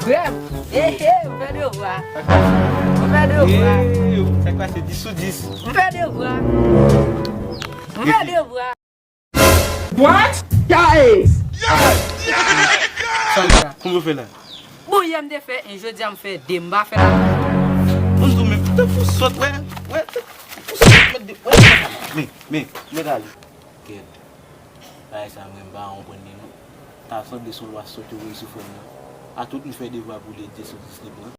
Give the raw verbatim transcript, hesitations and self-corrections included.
Grèv. Ehe, m fè devwa. M fè devwa. Sa k pase? Dis sou dis. M fè devwa. M fè devwa. What? Guys! Sa w fè la? Kòman w fè la? Bon, yè m te fè en, jodi a m fè de, m pa fè la. Bon, m di w, men, tankou sòt, wè, wè, tankou sòt, mèt de, wè. Men, men, mèt ale. Kèt. Bagay sa, mwen, m pa konprann li, non. Ta sanble se yon lwa sòt yo voye sou frè m nan. A tout, m fè devwa pou li, dis sou dis li pran.